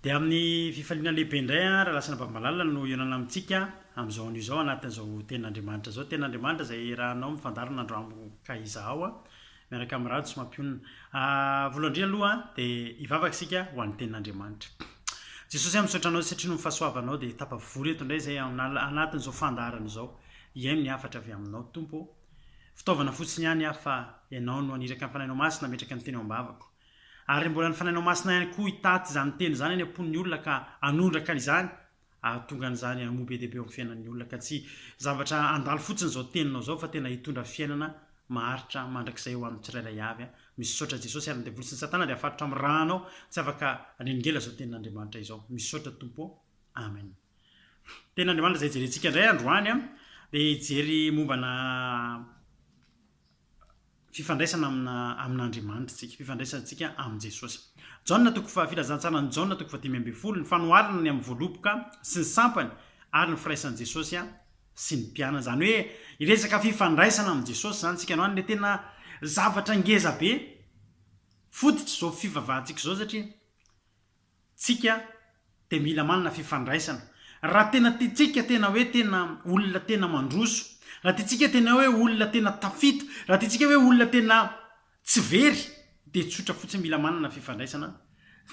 Dia amin'ny fifaliana lehibe indray an, Rahalahy sy Anabavy Malala no hionana amintsika amin'izao anio izao anatin'izao Tenin'Andriamanitra izao. Tenin'Andriamanitra izay iarahanao mifandaharana androany ka izaho an, miaraka amin'i Rado sy Mampionona. Voalohany indrindra aloha dia hivavaka isika ho an'ny Tenin'Andriamanitra. Jesosy aho misaotra Anao satria noho ny fahasoavanao dia tafavory eto indray izay anatin'izao fandaharana izao. Hihaino ny hafatra avy aminao Tompo ô. Fitaovana fotsiny ihany aho fa Ianao no haniraka ny Fanahinao Masina hametraka ny teny ao am-bavako. Ary mbola ny Fanahinao Masina ihany koa hitaty izany teny izany any am-pon'ny olona ka hanondraka an'izany, hahatonga an'izany hamoa be dia be eo amin'ny fiainan'ny olona ka tsy zavatra handalo fotsiny izao teninao izao fa tena hitondra fiainana maharitra mandrakizay ho an'ny tsirairay avy. Misaotra Jesosy ary ny devoly sy ny satana dia afatotra amin'ny rànao tsy afaka haneningela izao tenin'Andriamanitra izao. Misaotra Tompo ô. Amen. Tenin'Andriamanitra izay jerentsika indray androany dia hijery mombana fifandraisana amina amin'Andriamanitra isika, fifandraisantsika amin'i Jesosy. Jaona toko faha Filazantsaran'i Jaona toko faha-15, ny fanoharana ny amin'ny voaloboka sy ny sampany ary ny firaisan'i Jesosy sy ny mpianany. Izany hoe hiresaka fifandraisana amin'i Jesosy izany isika androany, ilay tena zavatra ngeza be fototr'izao fivavahantsika izao satria Tsika dia mila manana fifandraisana. Raha tena tiantsika tena hoe tena olona tena mandroso, raha tiantsika tena hoe olona tena tafita, raha tiantsika hoe olona tena tsy very dia tsotra fotsiny mila manana fifandraisana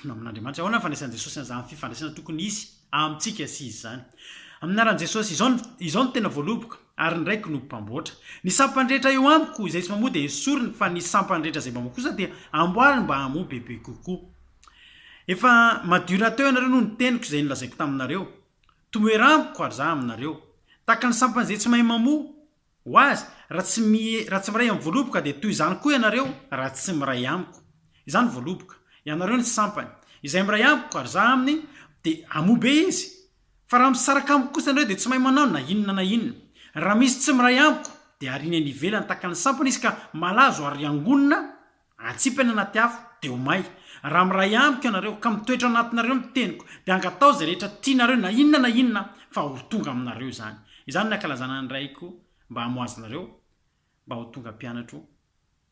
amin'Andriamanitra. Ahoana ny fandraisan'i Jesosy an'izany fifandraisana tokony hisy amintsika sy Izy izany? Amin'ny anaran'i Jesosy, izao no, izao no tena voaloboka, ary ny Raiko no mpamboatra. Ny sampany rehetra eo amiko izay tsy mamoa dia esoriny, fa ny sampany rehetra izay mamoa kosa dia amboariny mba hamoa bebe kokoa. Efa madio rahateo ianareo noho ny teniko izay nolazaiko taminareo. Tomoera amiko ary za aminareo. Tahaka ny sampana izay tsy mahay mamoa ho azy, raha tsy mi, raha tsy miray amin'ny voaloboka dia toy izany koa ianareo raha tsy miray amiko. Izaho no voaloboka, ianareo ny sampany. Izay miray amiko ary za aminy dia hamoa be izy. Fa raha misaraka amiko kosa ianareo dia tsy mahay manao na inona na inona. Raha misy tsy miray amiko dia ariana eny ivelany tahaka ny sampana izy ka malazo ary angonina Atsipy any anaty afo, dia ho may. Raha miray amiko ianareo, ka mitoetra ao anatinareo ny teniko, dia angataho izay rehetra tianareo na inona na inona, fa ho tonga aminareo izany. Izany no ankalazana ny Raiko mba hamohazinareo, mba ho tonga mpianatro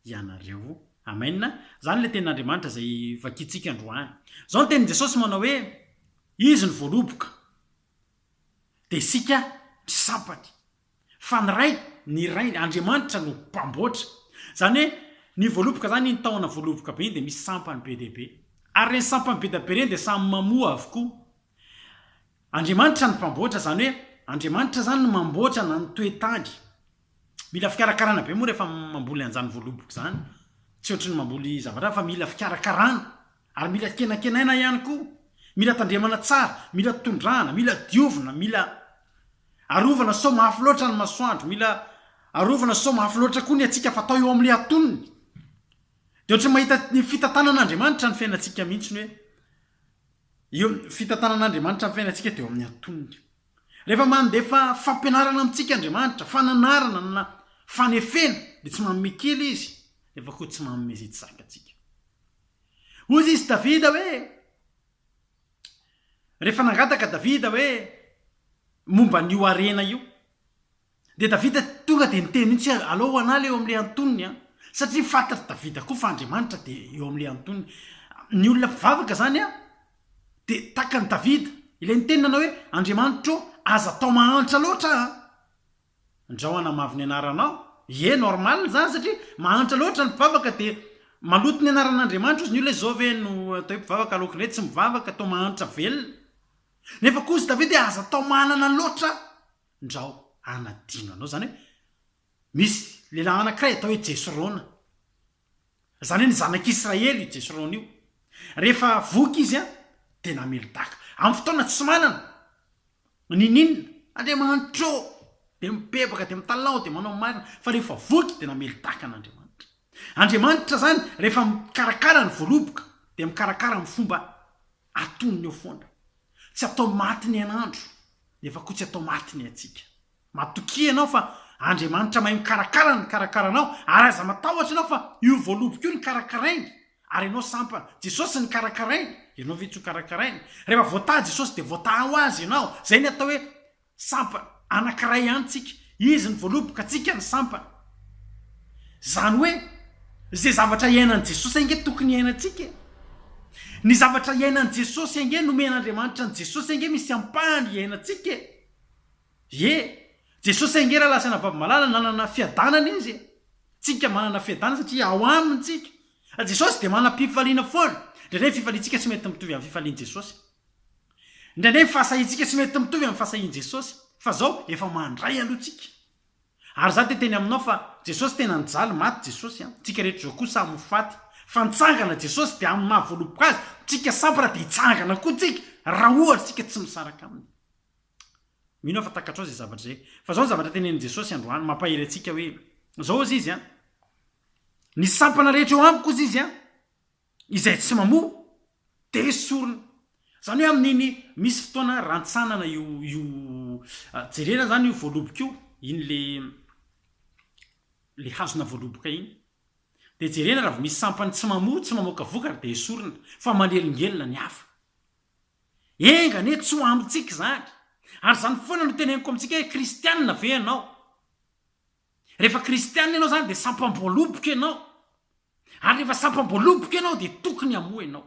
ianareo. Amen. Izany ilay tenin'Andriamanitra izay vakintsika androany. Izao ny tenin'i Jesosy manao hoe, Izy no voaloboka, dia isika ny sampany. Fa ny Ray, ny Ray, Andriamanitra no mpamboatra. Izany hoe, ny voaloboka izany, iny tahona voaloboka be iny dia misy sampany be dia be. Ary ireny sampany be dia be ireny dia samy mamoa avokoa. Andriamanitra no mpamboatra, izany hoe, Andriamanitra izany no mamboatra na ny toe-tany. Mila fikarakarana be moa rehefa mamboly an'izany voaloboka izany. Tsy ohatry ny mamboly zavatra hafa fa mila fikarakarana. Ary mila kenakenaina ihany koa. Mila tandremana tsara, mila tondrahana, mila diovina, mila arovana sao mafy loatra ny masoandro, mila arovana sao mafy loatra koa ny hatsiaka fa atao eo amin'ilay antonony. Dia ohatran'ny mahita ny fitantanan'Andriamanitra ny fiainantsika mihitsy ny hoe eo fitantanan'Andriamanitra ny fiainantsika dia eo amin'ny antonony. Rehefa mandefa fampianarana amintsika Andriamanitra, fananarana na fanefena dia tsy manome kely izy, nefa koa tsy manome izay tsy zakantsika. Hoy izy Davida hoe, rehefa nangataka Davida hoe momba an'io harena io, dia Davida tonga dia niteny mihitsy hoe aleo ho an'ahy ilay eo amin'ilay antonony an, satria fantatr'i Davida koa fa Andriamanitra dia eo amin'ilay antonony. Ny olona mpivavaka izany an, dia tahaka an'i Davida, ilay niteny nanao hoe, Andriamanitro ô, aza atao mahantra loatra aho an. Ndrao hanamavo ny anaranao. Ie, normal izany satria mahantra loatra ny mpivavaka dia maloto ny anaran'Andriamanitra ozy ny olona hoe zao ve no atao hoe mpivavaka aleoko indray tsy mivavaka atao mahantra velona. Nefa koa ozy Davida hoe aza atao manana loatra ndrao hanadino anao. Izany hoe misy lehilahy anankiray atao hoe Jesrona. Izany hoe ny zanak'Israely io Jesrona io. Rehefa voky izy dia namely daka. Amin'ny fotoana tsy manana ninoninona, Andriamanitra ô! Dia mibebaka, dia mitalaho, dia manao marina. Fa rehefa voky dia namely daka an'Andriamanitra. Andriamanitra izany rehefa mikarakara ny voaloboka dia mikarakara amin'ny fomba atonony eo foana. Tsy atao maty ny hainandro, nefa koa tsy atao maty ny hatsiaka. Matokia ianao fa Andriamanitra mahay mikarakara ny mikarakara anao ary aza matahotra ianao fa io voaloboka io no karakarainy ary ianao sampana. Jesosy no karakarainy, ianao ve tsy ho karakarainy? Rehefa voataha Jesosy dia voataha ho azy ianao. Izay ny atao hoe sampana. Anankiray ihany tsika. Izy ny voaloboka, tsika ny sampana. Izany hoe izay zavatra iainan'i Jesosy ange tokony hiainantsika e. Ny zavatra iainan'i Jesosy ange nomen'Andriamanitra an'i Jesosy ange misy ampahany iainantsika e! Ie! Jesosy ange rahalahy sy anabavy malala nanana fiadanana Izy e! Tsika manana fiadanana satria ao Aminy tsika. Jesosy dia manam-pifaliana foana. Indraindray ny fifaliantsika tsy mety mitovy amin'ny fifalian'i Jesosy. Indraindray ny fahasahiantsika tsy mety mitovy amin'ny fahasahian'i Jesosy. Fa zao, efa mandray aloha tsika. Ary za te teny aminao fa Jesosy tena nijaly, maty Jesosy an. Tsika rehetra zao koa samy ho faty. Fa nitsangana Jesosy dia amin'ny maha voaloboka azy, tsika sampana dia hitsangana koa tsika, raha ohatra tsika tsy misaraka aminy. Mino aho fa takatrao izay zavatra izay. Fa zao ny zavatra tenenin'i Jesosy androany, mampahery antsika hoe, zao hozy izy an, ny sampana rehetra eo amiko hozy izy an, Izay tsy mamoa dia esorina. Izany hoe amin'iny misy fotoana rantsanana io io jerena izany io voaloboka io, iny le le hazona voaloboka iny. Dia jerena raha vao misy sampany tsy mamoa, tsy mamoaka vokatra dia esorina fa manelingelina ny hafa. Enga anie tsy ho amintsika izany. Ary izany foana no teneniko amintsika hoe kristianina ve ianao? Rehefa kristianina ianao izany dia sampam-boaloboka ianao. Ary rehefa sampam-boaloboka ianao dia tokony hamoa ianao.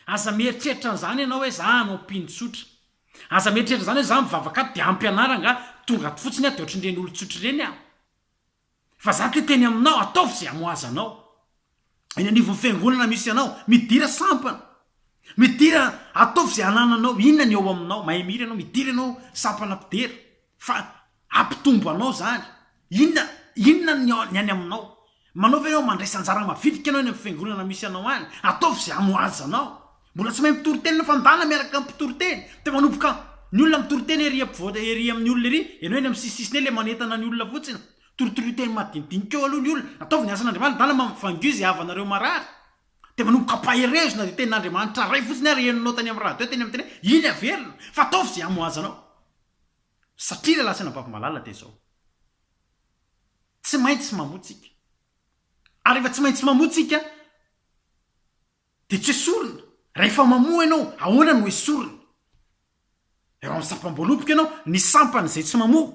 Aza mieritreritra an'izany ianao hoe za hanao mpino tsotra. Aza mieritreritra izany hoe za mivavaka ato dia ampy anah rangaha, tonga ato fotsiny aho dia ohatran'ireny olon-tsotra ireny aho. Fa za te teny aminao, ataovy izay hamoazanao. Eny anivon'ny fiangonana misy anao, midira sampana. Midira, ataovy izay anananao, inona ny eo aminao, mahay mihira ianao, midira ianao sampana mpidera. Fa hampitombo anao izany. Inona, inona ny ny any aminao? Manao ve ianao mandraisa anjara mavitrika ianao any amin'ny fiangonana misy anao any? Ataovy izay hamohaza anao. Mbola tsy mahay mitory teny ianao fa ndana miaraka amin'ny mpitory teny. Dia manomboka ny olona mitory teny ery ampovoany ery amin'ny olona ery, ianao eny amin'ny sisisisiny eny ilay manentana ny olona fotsiny. Toritorio teny madinidinika eo aloha ny olona. Ataovy ny asan'Andriamanitra, ndana mivangio izay havanareo marary. Dia manomboka ampaherezo na dia tenin'Andriamanitra iray fotsiny ary henonao tany amin'ny radio, teny amin'ny tele, iny averina. Fa ataovy izay hamohaza anao. Satria ilay lahy sy malala dia izao. Tsy maintsy mamoa tsika. Ary rehefa tsy maintsy mamoa tsika dia tsy esorina. Rehefa mamoa ianao, ahoana no esorina? Eo amin'ny sampam-boaloboka ianao, ny sampana izay tsy mamoa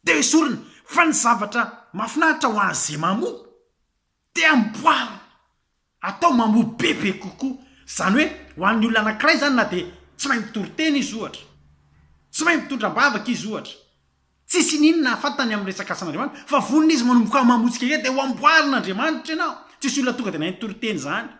dia esorina. Fa ny zavatra mahafinaritra ho an'izay mamoa Dia amboarina, atao mamoa bebe kokoa. Izany hoe ho an'ny olona anankiray izany na dia tsy mahay mitory teny izy ohatra, tsy mahay mitondra am-bavaka izy ohatra, tsisy ininona fantany amin'ny resaka asan'Andriamanitra, fa vonona izy manomboka mamotsika kely dia ho amboarin'Andriamanitra ianao. Tsisy olona tonga dia nahay nitory teny izany.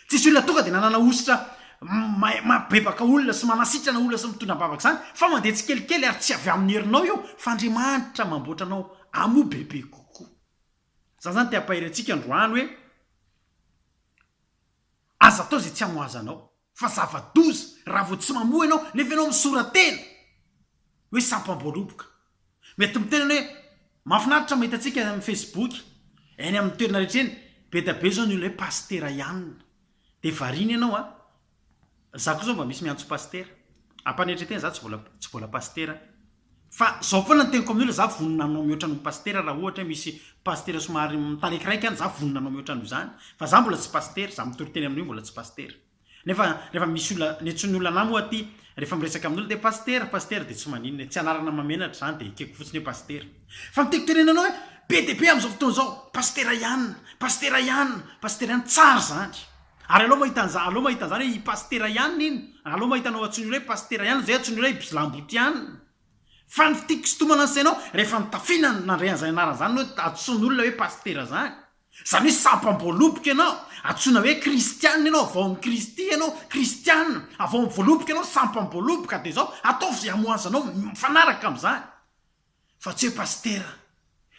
Tsisy olona tonga dia nanana hosotra mahay mampibebaka olona sy manasitrana olona sy mitondra am-bavaka izany, fa mandeha tsikelikely ary tsy avy amin'ny herinao io fa Andriamanitra mamboatra anao hamoa bebe kokoa. Za zany te hampahery antsika androany hoe aza atao izay tsy hamoazanao fa zava-doza raha vao tsy mamoa ianao nefa ianao misora-tena hoe sampam-boaloboka. Mety miteny ianao hoe mahafinaritra mahita antsika any amin'ny facebook, eny amin'ny toerana rehetra eny, be dia be izao ny olona hoe pasitera ihany. Dia variana ianao an! Za koa zao mba misy miantso pasitera. Ampanetretena za tsy mbola tsy mbola pasitera. Fa zao foana ny teniko amin'ny olona za vonona hanao mihoatra noho ny pasitera raha ohatra hoe misy pasitera somary mitaraikiraiky any za vonona hanao mihoatra noho izany. Fa za mbola tsy pasitera, za mitory teny amin'io mbola tsy pasitera. Nefa rehefa misy olona, ny antsoin'ny olona anah moa aty rehefa miresaka amin'olona dia pasitera, pasitera dia tsy maninona e, tsy anarana mahamenatra izany dia ekeko fotsiny hoe pasitera. Fa ny tiako tenenana anao hoe be dia be amin'izao fotoana izao pasitera ihany, pasitera ihany, pasitera ihany, tsara izany. Ary aleo mahita an'izany, aleo mahita an'izany hoe i Pasitera ihany iny, aleo mahita anao antsoin'ny olona hoe Pasitera ihany izay antsoin'ny olona hoe Bzilambotiana. Fa ny tiako sintomana ny sainao, rehefa nitafiana nandray an'izany anarana izany ianao, antsoin'olona hoe Pasitera izany. Izany hoe sampam-boaloboka ianao, antsoina hoe Kristiana ianao, avy ao amin'i Kristy ianao, Kristiana, avy ao amin'ny voaloboka ianao, sampam-boaloboka, dia izao, ataovy izay hamohazanao mifanaraka amin'izany. Fa tsy hoe Pasitera.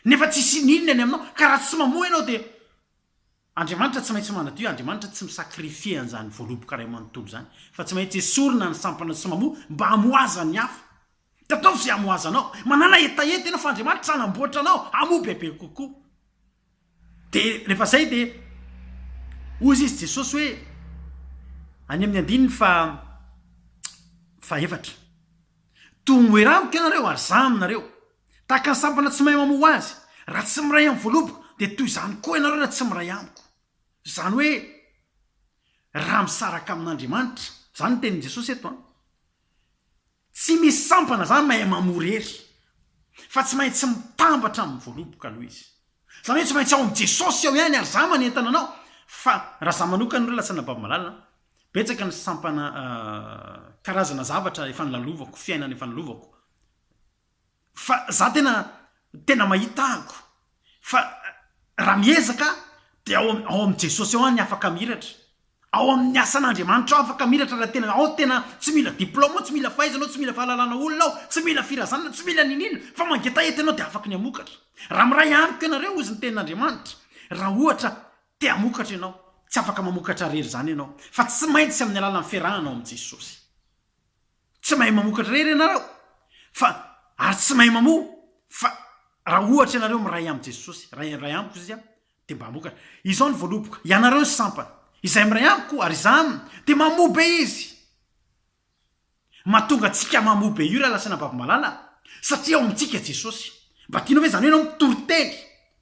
Nefa tsisy inoninona ny aminao, ka raha tsy mamoa ianao dia. Andriamanitra tsy maintsy manadio, Andriamanitra tsy mi-sacrifier an'izany voaloboka iray manontolo izany, fa tsy maintsy esorina ny sampana tsy mamoa mba hamoazan'ny hafa. Dia ataovy izay hamoazanao. Manàna hetaheta ianao fa Andriamanitra hanamboatra anao hamoa bebe kokoa. Dia rehefa izay dia hoy izy Jesosy hoe any amin'ny andininy faha fahefatra, Tomoera amiko ianareo ary za aminareo. Tahaka ny sampana tsy mahay mamoa ho azy, raha tsy miray amin'ny voaloboka, dia toy izany koa ianareo raha tsy miray amiko. Izany hoe, raha misaraka amin'Andriamanitra, izany ny tenin'i Jesosy eto an, tsy misy sampana izany mahay mamoa irery, fa tsy maintsy mitambatra amin'ny voaloboka aloha izy. Izany hoe tsy maintsy ao amin'i Jesosy ao ihany, ary izaho manentana anao, fa raha izaho manokana aloha lasa anabavy malala an. Betsaka ny sampana karazana zavatra efa nolalovako, fiainana efa nolalovako. Fa za tena tena mahita ahako fa raha miezaka dia ao ao amin'i Jesosy ao aho ny afaka mihiratra. Ao amin'ny asan'Andriamanitra ao afaka mihiratra raha tena ao tena tsy mila diplôme ao, tsy mila fahaizana ao, tsy mila fahalalana olona ao, tsy mila firazanana, tsy mila n'inon'inona fa mangetaheta ianao dia afaky ny hamokatra. Raha miray amiko ianareo hozy ny tenin'Andriamanitra, raha ohatra te hamokatra ianao, tsy afaka mamokatra rery izany ianao fa tsy maintsy amin'ny alalan'ny fiarahana ao amin'i Jesosy. Tsy mahay mamokatra irery ianareo fa ary tsy mahay mamoa fa raha ohatra ianareo miray amin'i Jesosy, raha miray amiko izy dia mba hamokatra. Izao ny voaloboka, ianareo ny sampana, izay miray amiko ary izaho aminy dia mamoa be izy. Mahatonga antsika mamoa be io rahalahy sy anabavy malala satria ao amintsika Jesosy. Mba tianao ve izany hoe ianao mitory teny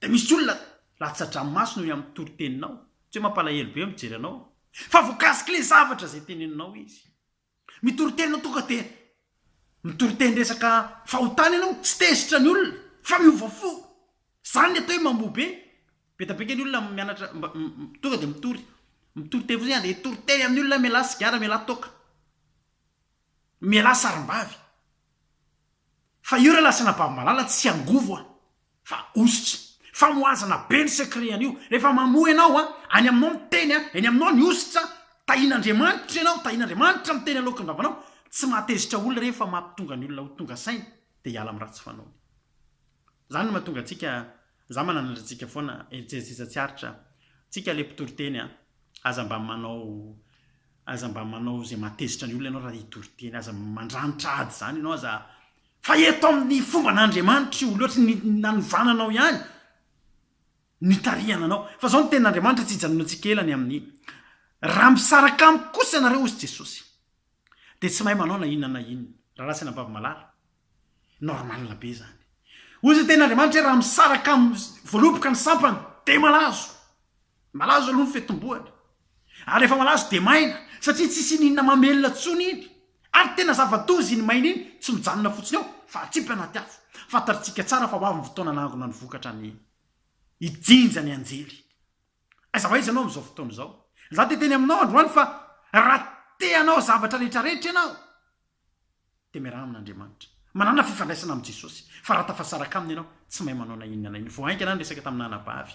dia misy olona latsa-dranomaso noho ny amin'ny toriteninao? Tsy hoe mampalahelo be mijery anao fa voakasik'ilay zavatra izay teneninao izy. Mitory teny ianao tonga dia mitory teny resaka fahotana ianao, tsy tezitra ny olona fa miova fo. Zany ny atao hoe mamoa be. Be dia be ange ny olona mianatra mba tonga dia mitory. Mitory teny fotsiny dia hitory teny amin'ny olona mialà sigara, mialà toaka. Mialà sarim-bavy. Fa io rahalahy sy anabavy malala tsy angovo a! Fa hosotra. Famohazana be ny secret an'io. Rehefa mamoha ianao a, any aminao ny teny a, eny aminao ny hosotra, tahian'Andriamanitra ianao, tahian'Andriamanitra miteny aloaky ny vavanao, tsy mahatezitra olona ireny fa mampitonga ny olona ho tonga saina dia hiala amin'ny ratsy fanaony. Izany no mahatonga antsika, za mananatra antsika foana, eritreritr tsy aritra, tsika le mpitory teny a, aza mba manao, aza mba manao izay mahatezitra ny olona ianao raha hitory teny, aza mandranitra ady izany ianao, aza Fa eto amin'ny fomban'Andriamanitra io, loatry ny nanovana anao ihany, nitarihana anao. Fa izao ny tenin'Andriamanitra tsy hijanonantsika ela ny amin'ny, Raha misaraka amiko kosa ianareo, hozy Jesosy, dia tsy mahay manao na inona na inona. Rahalahy sy anabavy malala, normal be izany. Hozy ny tenin'Andriamanitra hoe raha misaraka amin'ny voaloboka ny sampany, dia malazo. Malazo aloha ny fitomboany. Ary rehefa malazo dia maina, satria tsisy ininona mamelona intsony iny. Ary tena zava-doza iny maina iny, tsy mijanona fotsiny eo, fa atsipy anaty afo. Fantatrtsika tsara fa ho avy ny fotoana hanangona ny vokatra ny hijinja ny anjely. Aiza ho aiza ianao amin'izao fotoana izao? Izaho te hiteny aminao androany fa raha te hanao zavatra rehetrarehetra ianao, dia miaraha amin'Andriamanitra. Manàna fifandraisana amin'i Jesosy. Fa raha tafasaraka Aminy ianao, tsy mahay manao na inona na inona. Vao haingana aho niresaka tamina anabavy.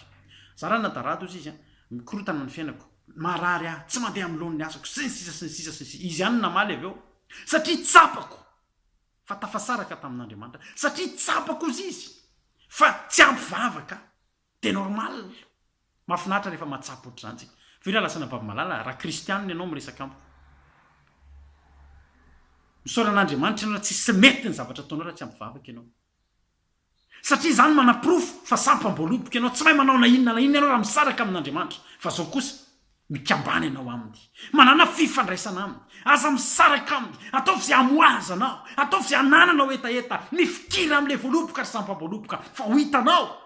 Za raha nadarado hozy izy an, mikorontana ny fiainako, marary aho, tsy mandeha amin'ny laoniny ny asako, sy ny sisa sy ny sisa sy ny sisa. Izy ihany no namaly avy eo. Satria tsapako fa tafasaraka tamin'Andriamanitra. Satria tsapako hozy izy fa tsy ampy vavaka aho. Dia normal. Mahafinaritra rehefa mahatsapa ohatr'izany tsika. Fa io raha lasa anabavy malala, raha kristianina ianao miresaka amiko. Misaora an'Andriamanitra ianao raha tsisy mety ny zavatra ataonao raha tsy ampy vavaka ianao. Satria izany manaporofo fa sampam-boaloboka ianao, tsy mahay manao na inona na inona ianao raha misaraka amin'Andriamanitra. Fa izao kosa, mikambana ianao Aminy. Manàna fifandraisana Aminy. Aza misaraka Aminy. Ataovy izay hamohazanao. Ataovy izay hanananao hetaheta. Mifikira amin'ilay voaloboka ry sampam-boaloboka fa ho hitanao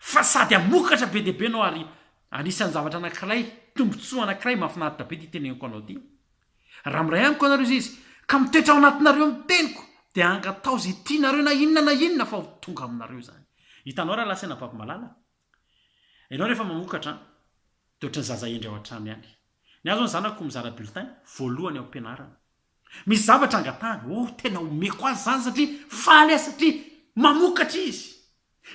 fa sady hamokatra be dia be ianao ary anisan'ny zavatra anankiray, tombontsoa anankiray mahafinaritra be ity teneniko anao ity. Raha miray amiko ianareo izy, ka mitoetra ao anatinareo ny teniko, dia angataho izay tianareo na inona na inona fa ho tonga aminareo izany. Hitanao rahalahy sy anabavy malala? Ianao rehefa mamokatra an, dia ohatran'ny zaza hendry ao an-trano ihany. Ny ahy izao ny zanako mizara bulletin voalohany ao am-pianarana. Misy zavatra angatahany, oh tena omeko azy izany satria faly aho satria mamokatra izy.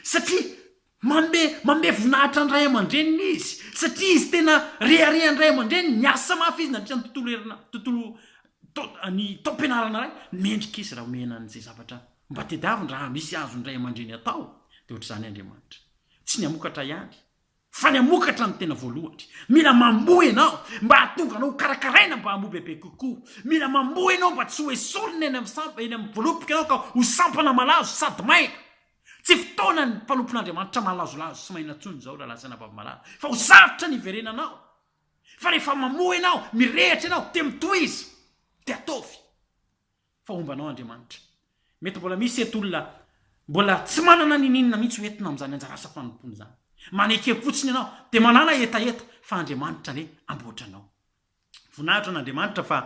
Satria manome manome voninahitra ny ray aman-dreniny izy. Satria izy tena reharehan'ny ray aman-dreniny, niasa mafy izy nandritra ny tontolo herina tontolo tao ny taom-pianarana iray, mendrika izy raha omena an'izay zavatra mba tediaviny raha misy azon'ny ray aman-dreny atao. Dia ohatr'izany Andriamanitra. Tsy ny hamokatra ihany, fa ny hamokatra no tena voalohany. Mila mamoa ianao mba hahatonga anao ho karakaraina mba hamoa bebe kokoa. Mila mamoa ianao mba tsy ho esorina eny amin'ny sampa, eny amin'ny voaloboka ianao ka ho sampana malazo sady maina. Tsy fotoanan'ny mpanompon'Andriamanitra malazolazo sy maina intsony izao, rahalahy sy anabavy malala, fa ho sarotra ny hiverenanao. Fa rehefa mamoa ianao, mirehitra ianao, dia mitohiza, dia ataovy. Fa homba anao Andriamanitra. Mety mbola misy eto olona mbola tsy manana ninininona mihitsy ho entina amin'izany anjara asa fanompoana izany. Maneke fotsiny ianao dia manàna hetaheta fa Andriamanitra anie hamboatra anao. Voninahitra an'Andriamanitra fa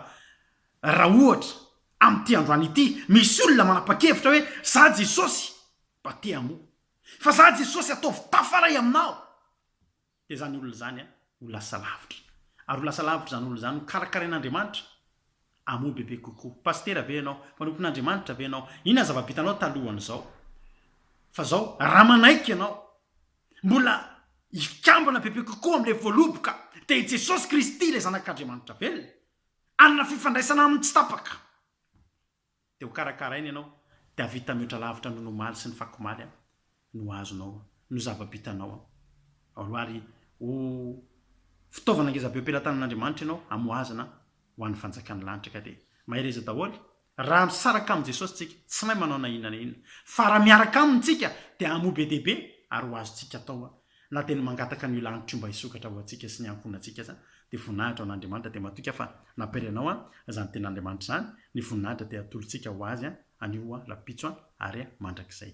raha ohatra amin'ity androany ity misy olona manapa-kevitra hoe za Jesosy mba te hamoa. Fa za Jesosy ataovy tafaray aminao. Dia izany olona izany ho lasa lavitra. Ary ho lasa lavitra izany olona izany, ho karakarain'Andriamanitra hamoa bebe kokoa. Pasitera ve ianao? Mpanompon'Andriamanitra ve ianao? Inona ny zava-bitanao talohan'izao? Fa izao, raha manaiky ianao, mbola hikambana bebe kokoa amin'ilay voaloboka, dia i Jesosy Kristy ilay Zanak'Andriamanitra velona, hanana fifandraisana aminy tsy tapaka. Dia ho karakaraina ianao, dia hahavita mihoatra lavitra noho ny omaly sy ny fakomaly no azonao, no zava-bitanao. Ary ho fitaovana ngezabe eo am-pelatanan'Andriamanitra ianao hamohazana ho an'ny fanjakan'ny lanitra. Ka dia mahereza daholo. Raha misaraka amin'i Jesosy tsika, tsy mahay manao na inona na inona. Fa raha miaraka Aminy tsika, dia hamoa be dia be ary ho azontsika atao na dia ny mangataka an'io lanitra io mba hisokatra ho antsika sy ny ankohonantsika aza dia voninahitra ho an'Andriamanitra dia matoky aho fa nampiely anao izany tenin'Andriamanitra izany, ny voninahitra dia atolotsika ho Azy anio, rahampitso ary mandrakizay.